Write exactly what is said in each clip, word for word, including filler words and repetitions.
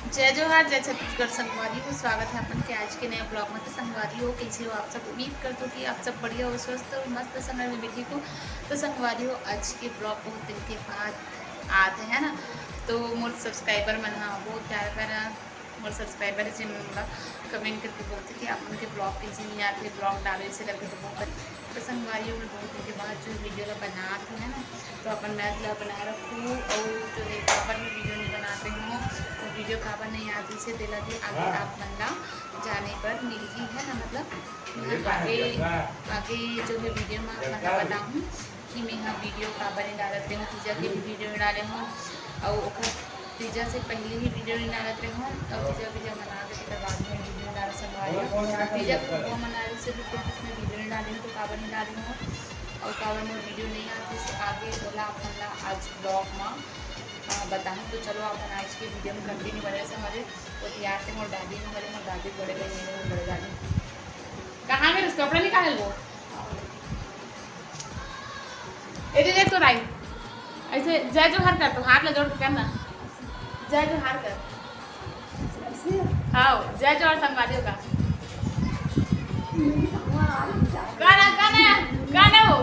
जय जोहार, जय छत्तीसगढ़ संगवारी हो, स्वागत है अपन के आज के नए ब्लॉग में। तो संगवारी हो, कैसे हो आप सब? उम्मीद करत हो कि आप सब बढ़िया हो, स्वस्थ हो, मस्त समय में बैठे हो। तो संगवारी हो, आज के ब्लॉग बहुत दिन के बाद आत है, है ना? तो मोर सब्सक्राइबर मन हा बहुत प्यारा प्यारा मोर सब्सक्राइबर है, जिन मन ला कमेंट करके बोलते कि आप मन के ब्लॉग कैसे नहीं आते, ब्लॉग डालो इसे करके। तो बहुत तो संगवारी हो, मैं बहुत दिन के बाद जो वीडियो ला बनात हूँ, है ना, तो अपन मैथ ला बना रखूँ। और जो है काबर में वीडियो नहीं बनाते हूँ, तो वीडियो काबर नहीं आती से तेला भी आगे आप मन ला जाने पर मिलही, है ना, मतलब आगे आगे जो है वीडियो में आप मन ला बताऊँ कि मैं हा वीडियो काबर नहीं डालत रहे हूँ, तीजा के भी वीडियो नहीं डाले हूँ। और ओकर तीजा से पहले ही वीडियो नहीं डालत रहे हूँ, और तीजा वीडियो मना के तेकर बाद में वीडियो डाल संगवारी हो। तीजा के वो मना रही से भी कुछ इसमें वीडियो नहीं डाले हूँ, तो काबर नहीं डाले हूँ और काबर में वीडियो नहीं आती से आगे बोला अपन ला आज ब्लॉग में बताऊँ। तो चलो अपन आज के वीडियो में कंटिन्यू बने रहे हमारे। तो यार से मोर दादी हमारे, मोर दादी बड़े बहन है, मोर बड़े दादी कहाँ गए? उसका कपड़ा निकाल लो। ए दे, देख तो राई, ऐसे जय जोहार कर, तो हाथ ला जोड़ के करना, जय जोहार कर। हाँ, जय जोहार संगवारी हो का। गाना, गाना, गाना हो,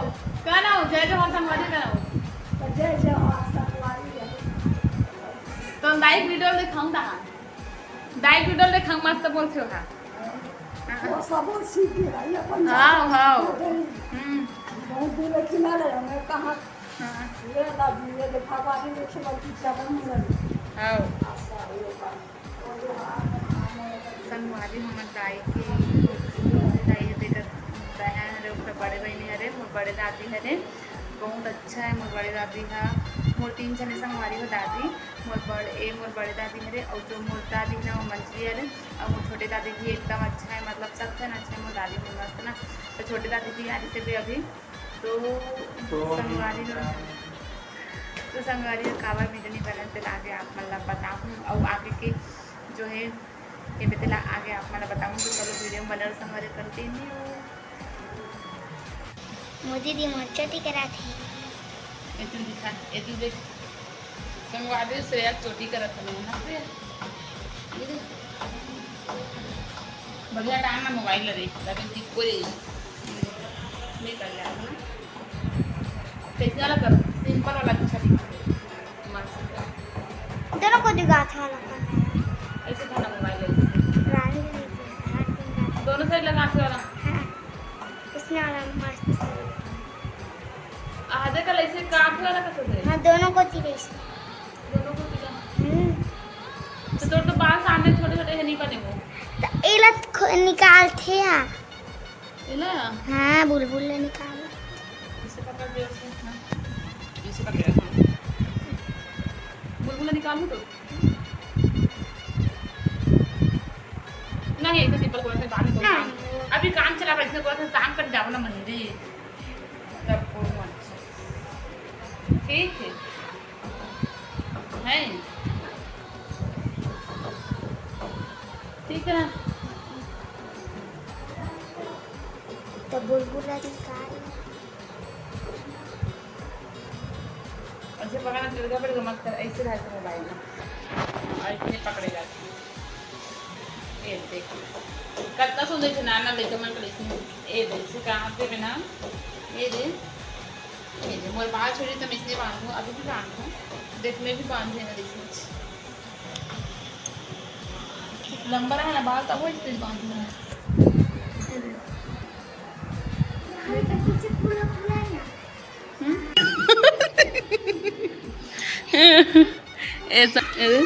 गाना हो, जय जोहार संगवारी हो, गाना हो। जय जोहार संगवारी हो। तो हम दाई वीडियो दिखाऊँ तहाँ। दाई वीडियो दिखाऊँ, मस्त बोलते हो का। वो सब सीख के भाई अपन हाँ, हाँ। हम्म। बहुत दूर लेकिन आ रहे हमें कहाँ हाँ। ये दादी, ये देखा बारी देखे बारी क्या बन रही। हाँ। संगवारी हमर दाई के, दाई हरे, तेकर बहन हरे, ओकर बड़े बहिनी हरे, मोर बड़े दादी हरे। बहुत अच्छा है मोर बड़े दादी हा। मोर तीन झने संगवारी हो दादी, मोर बड़-, ए मोर बड़े दादी हरे, और जो मोर दादी है ना, वो मंझली हरे, और मोर छोटे दादी भी एकदम अच्छा है, मतलब सब झन अच्छा है, मोर दादी भी मस्त ना। तो छोटे दादी भी आ रही थे अभी, तो तो संगवारी हो, तो संगवारी हो काबर वीडियो नहीं बनत, तेला आगे आप मन ला बताहूँ, और आगे के जो है ये बतेला आगे आप मन ला बताहूँ। तो चलो वीडियो में बने रहो संगवारी, कंटिन्यू। मोदी दी मोर चोटी करा थे। ए तू दिखा, ए तू देख। संगवारी श्रेया चोटी करत हवे ना श्रेया। ये देख। बढ़िया टाइम में मोबाइल ले रही, लेकिन ठीक कोई नहीं कर लिया ना। कैसे वाला करो, सिंपल वाला अच्छा दिखा। मस्त। दोनों को जुगाड़ था ना। ऐसे था ना मोबाइल ले। रानी भी नहीं थी, रात दिन रात। दोनों साइड लगा के वाला। हाँ। इसने वाला मस्त। आधे का ऐसे काट वाला का तो है। हाँ, दोनों को थी ऐसे। दोनों को थी का? हम्म। तो तोर तो बाल सामने छोटे छोटे है, नहीं बने वो। तो एला खो-, निकालते हैं। एला? हाँ, बुलबुल ले निकाल। इसे पकड़ दे उसे, हाँ। इसे पकड़, हाँ। बुलबुल ले निकालू तो? नहीं, ऐसे सिंपल बोला था, बाद में बोलता हूँ। नहीं। अभी काम चला रहा है, इसलिए बोला था, काम कर जाओ ना मंदिर। तब बोलूँ, अच्छा। ठीक है। है। ठीक है ना? तो बुलबुल निकाल। ऐसे पकड़ना, दुर्गा पर मत कर, ऐसे रहते मोबाइल में। और इसने पकड़े जाते हैं। ये देख, कितना सुंदर से नाना लइका मन के इसमें। ये देख, इसे कहाँ पे बना? ये दे, ये दे, मोर बाल छोड़ी तो मैं इसने बांधूँ, अभी भी बांधूँ। देख, मैं भी बांधे ना, देखिए। लंबा रहा ना बाल, तब वो इसने बांधूँ। हम्म? ऐसा, अरे,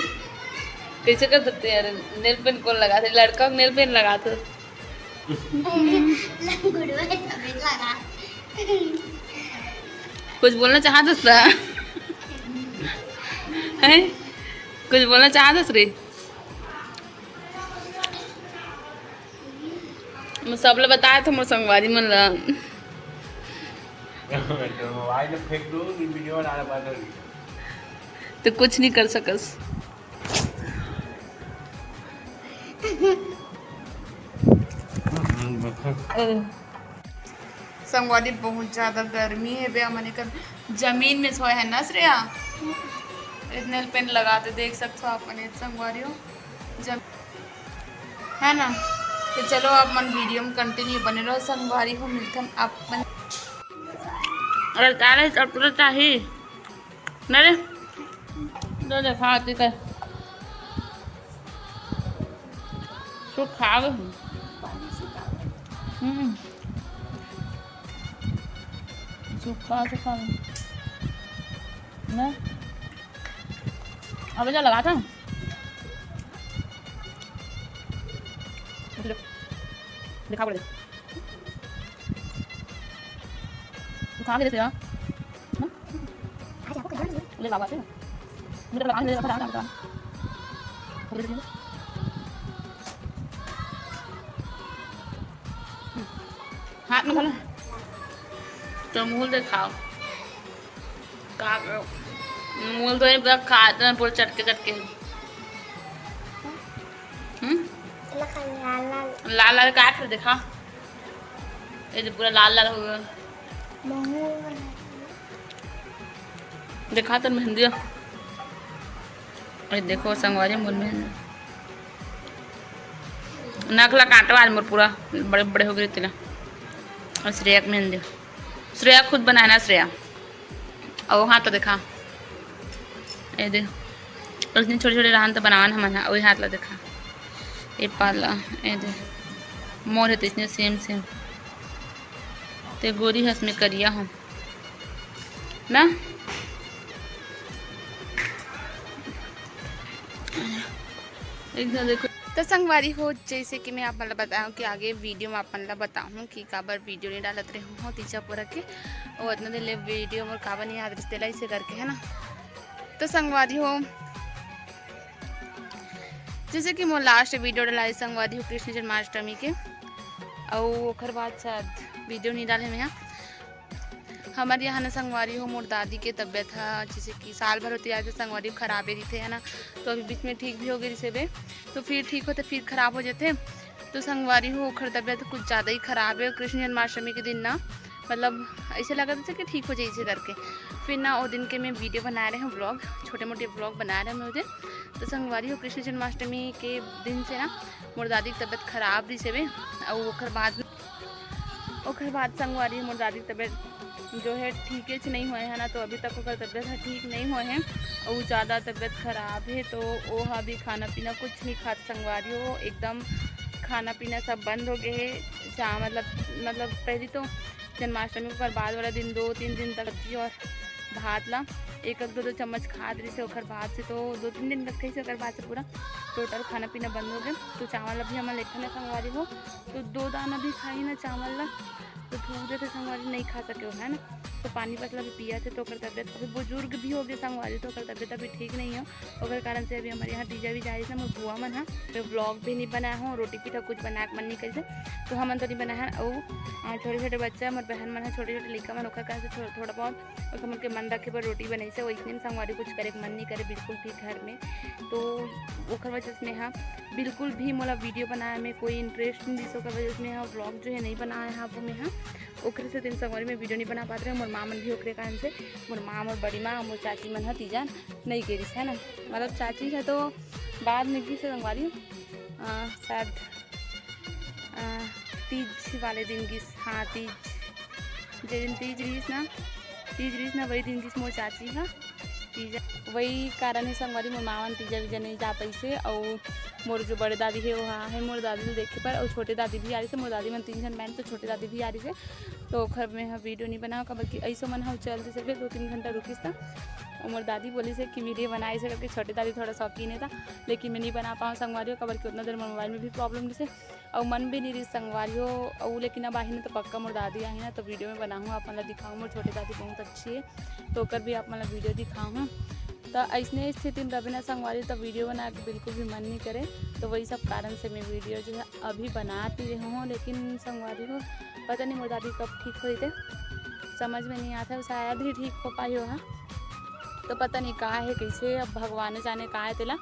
कैसे कर सकते हैं यार? नेल पेंट कौन लगाते? लड़का नेल पेंट लगाते। लंगड़ुआ है, तबे लगा। कुछ बोलना चाहत हस त? हैं? कुछ बोलना चाहत हस रे? मैं सब ला बताए थे मोर संगवारी मन ला। तो मोबाइल में फेंक दो, ये वीडियो बनाना बंद हो गई। तो कुछ नहीं कर सकस। संगवारी, बहुत ज्यादा गर्मी हे बे, हमन एकर जमीन में सोए हन ना श्रेया। इतने पेन लगाते देख सकते हो आप मन संगवारी हो। जब, है ना? तो चलो, आप मन वीडियो में कंटिन्यू बने रहो संगवारी हो, मिलथन आप मन। अरे, तारे अब तुरंत चाही ना रे, तो देखा आती कर। तू खा गए। हम्म। सूखा, सूखा। ना। अबे जा लगा था। दिखा पड़े। तू खा के देते यार। ना? ले बाबा से। मुझे लगा, मुझे लगा, लगा, लगा। हाथ में खाना। तो मुंह दिखाओ। का, मुंह तो ये पूरा खा, पूरा चटके, चटके। हम्म? लाल, लाल। लाल, लाल काट के दिखा। ये जो पूरा लाल, लाल हो गया। मुंह दिखा तो मेहंदी। अरे देखो संगवारी, मोर मेहंदी। नखला काटो आज मोर पूरा, बड़े बड़े हो गए तेला। और श्रेया के मेहंदी, श्रेया खुद बनाए ना श्रेया। और हाथ तो देखा, ए दे, उसने छोटे छोटे रहन तो बनावन हमन हा, वही हाथ ला देखा, ए पाला, ए दे, मोर है तो इसने सेम सेम। ते गोरी हस में करिया हम ना। एक झन देखो। तो संगवारी हो, जैसे कि मैं आप मन ला बताऊं कि आगे वीडियो में आप मन ला बताऊं कि काबर वीडियो नहीं डालत रहे हूँ तीजा पूरा के, और इतना दिन ले वीडियो मोर काबर नहीं आत रिश्ते ला इसे करके, है ना। तो संगवारी हो, जैसे कि मोर लास्ट वीडियो डालाई संगवारी हो कृष्ण जन्माष्टमी के, और ओकर बाद शायद वीडियो नहीं डाले मैं। हमारे यहाँ ना संगवारी हो, मोर दादी के तबीयत ह, जैसे कि साल भर होती आए तो संगवारी हो खराबे रहिथे, है ना। तो अभी बीच में ठीक भी हो गई रिसे बे, तो फिर ठीक होते फिर खराब हो जाते। तो संगवारी हो, ओखर तबीयत कुछ ज़्यादा ही खराब है। कृष्ण जन्माष्टमी के दिन ना, मतलब, ऐसे लगा जैसे कि ठीक हो जाए इसे करके। फिर ना वो दिन के मैं वीडियो बना रहे हूँ, व्लॉग, छोटे मोटे व्लॉग बना रहे हूँ मैं उधर। तो संगवारी हो, कृष्ण जन्माष्टमी के दिन से ना मोर दादी के तबीयत खराब रहिसे बे, और ओखर बाद ओखर बाद संगवारी मोर दादी के तबीयत जो है ठीक है नहीं हुए है ना, तो अभी तक ओकर तबीयत ह ठीक नहीं हुए है और ज़्यादा तबीयत खराब है, तो वो ह अभी खाना पीना कुछ नहीं खात संगवारी हो, एकदम खाना पीना सब बंद हो गए है। चा मतलब मतलब पहली तो जन्माष्टमी के बाद वाला दिन दो तीन दिन तक सब्जी और भात ला एक एक दो दो चम्मच खात रहिसे, ओखर बाद से तो दो तीन दिन तक कैसे ओकर बाद से पूरा टोटल खाना पीना बंद हो गए। तो चावल अभी हमन लेथन संगवारी हो, तो दो दाना भी खाही ना चावल ला, तो थूक देथे संगवारी, नहीं खा सके हो, है ना। तो पानी पतला भी पिया थे, तो ओकर तबियत, अभी बुजुर्ग भी हो गए संगवारी, तो ओकर तबियत अभी ठीक नहीं है। ओकर कारण से अभी हमारे यहाँ तीजा भी जा रही है, मोर बुआ मन हा, तो व्लॉग भी नहीं बनाया हूँ, रोटी पीठा कुछ बनाए के मन नहीं करिस, तो हमन तो नहीं बनाए हैं। और आ, छोटे छोटे बच्चा, मोर बहन मन है, छोटे छोटे लइका मन, ओकर कारण से थो-, थोड़ा बहुत ओकर मन के मन रखे बर रोटी बनाइसे, वैसने में संगवारी कुछ करे के मन नहीं करे बिल्कुल भी घर में। तो ओकर वजह से मैं हा बिल्कुल भी मोला वीडियो बनाए में कोई इंटरेस्ट नहीं दिस, ओकर वजह से मैं हा व्लॉग जो है नहीं बनाए हा वो मैं हा ओकरे से दिन संगवारी में वीडियो नहीं बना पात रहे। मोर माँ मन भी ओकरे कारण से, मोर माँ, मोर बड़ी माँ, मोर चाची मन हा तीजा नहीं गे रिस, है ना। मतलब चाची है तो बाद में गिस संगवारी, आ, शायद आ, तीज वाले दिन गिस, हाँ, तीज, जे दिन तीज रहिस ना, तीज रहिस ना, वही दिन गिस मोर चाची हा तीजा। वही कारण है संगवारी, मोर माँ मन तीजा वीजा नहीं जा पाइसे, और मोर जो बड़े दादी है वो हा है मोर दादी ला देखे बर, और छोटे दादी भी आ रहिसे, मोर दादी मन तीन झन बहन, तो छोटे दादी भी आ रहिसे, तो ओखर में हा वीडियो नहीं बनाओ, काबर कि ऐसो मन हा चल जैसे दो तीन घंटा रुकिस था, और मोर दादी बोलिसे कि वीडियो बनाइसे करके, छोटे दादी थोड़ा शौकीन है था, लेकिन मैं नहीं बना पाऊँ संगवारी हो, काबर कि उतना देर मोर मोबाइल में भी प्रॉब्लम रहिसे, अउ मन भी नहीं रहिस संगवारी हो, अउ लेकिन अब आही ना तो पक्का मोर दादी आही ना तो वीडियो में बनाहूँ, आप मन ला दिखाहूँ। मोर छोटे दादी बहुत अच्छी है, तो ओकर भी आप मन ला वीडियो दिखाहूँ। तो ऐसने स्थिति में रहे ना संगवारी, तो वीडियो बना के बिल्कुल भी मन नहीं करे। तो वही सब कारण से मैं वीडियो जो है अभी बनाती रही हूँ, लेकिन संगवारी हो, पता नहीं मोर दादी कब ठीक होई, ते समझ में नहीं आता है, शायद ही ठीक हो पाई हो, हाँ। तो पता नहीं का है, कैसे, अब भगवान जाने का है तेला।